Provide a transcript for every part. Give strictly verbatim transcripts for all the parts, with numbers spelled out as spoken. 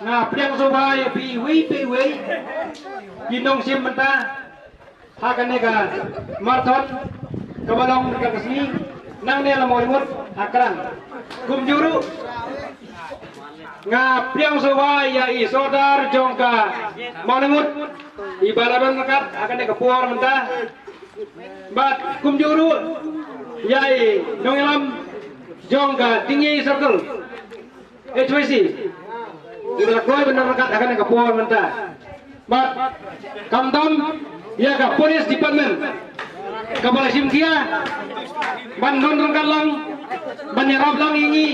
Nga pdiang sngewbha ïa phi iwei pa iwei, ki nongshim bynta ha kane ka marathon kaba long kane ka sngi, nangne la Mawlyngut ha Krang. Kumjuh ruh nga pdiang sngewbha ïa i sordar jong ka Mawlyngut, i ba la don ryngkat ha kane ka por mynta. Bad kumjuh ruh ïa i nongïalam jong ka Tingei Circle, H Y C, i ba la kloi ban don ryngkat ha kane ka por mynta. Bad khamtam ïa ka Police Department, kaba la shim khia ban don ryngkat lang, ban ïarap lang ïa ngi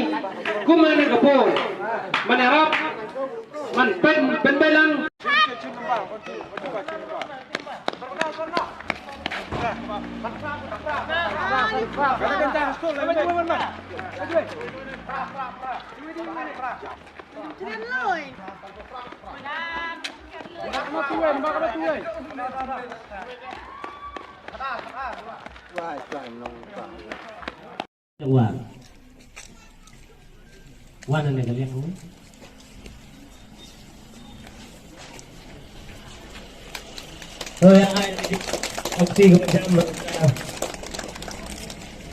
kum ha kane ka por, ban ïarap, ban pyn, pynbeit lang. Wan. Wan ane ka liang. Oh ya, ai, opsi ka jam.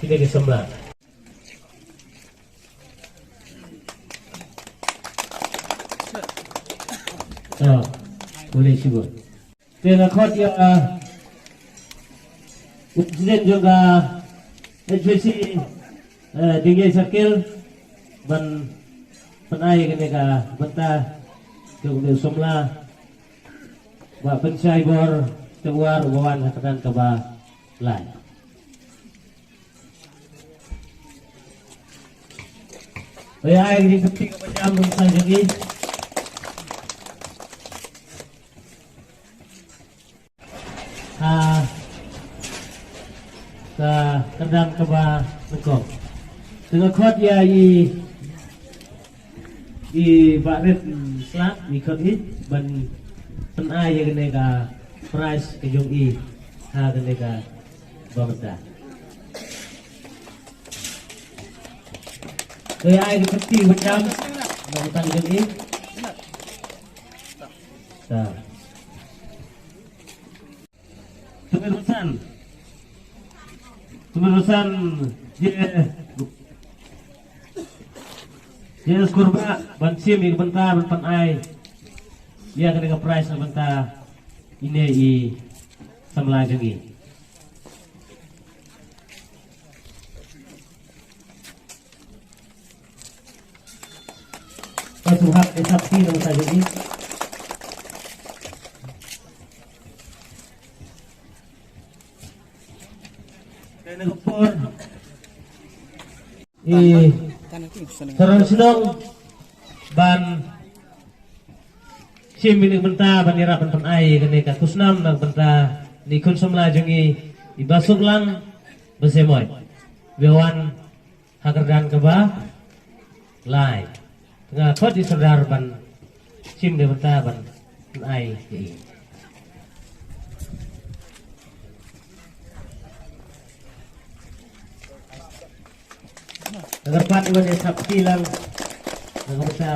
Kita ke sebelah. Oh, boleh sibuk. Te nga khot ïa, uh, u president jong ka H Y C, uh, Tingei Circle, ban pynai kane ka bynta jong u samla, ba pynshai bor, te u War uba wan ha ka kyrdan kaba lai. Ïa, ai, ngi kynti kaba jam nongsan jong ngi. Ha ka kyrdan kaba nyngkong, te nga khot ïa i, i Bah Rit Slap, i khot i ban pynai ïa kane ka prize ka jong i ha kane kaba mynta. Te ai ka kynti ba jam, ba mynta ka jong i. Ta. Tymmen basan. Tymmen basan, je, je skur ba ban shim ïa ka bynta ban pynai ïa kane ka prize na bynta ine i samla jong ngi. Ka sngewbha ka sap ti nang sa jong i. Kane ka por i Saran Shnong ban shim ïa kane ka bynta ban ïarap ban pynai kane ka khusnam na ka bynta ine i khun samla jong ngi i Bah Suklang Basaiawmoit, ba wan ha ka kyrdan kaba lai. Nga khot i sordar ban shim ïa kane ka bynta ban ai ïa i. Nga kyrpad ïa wan ïa sap ti lang na ka bynta.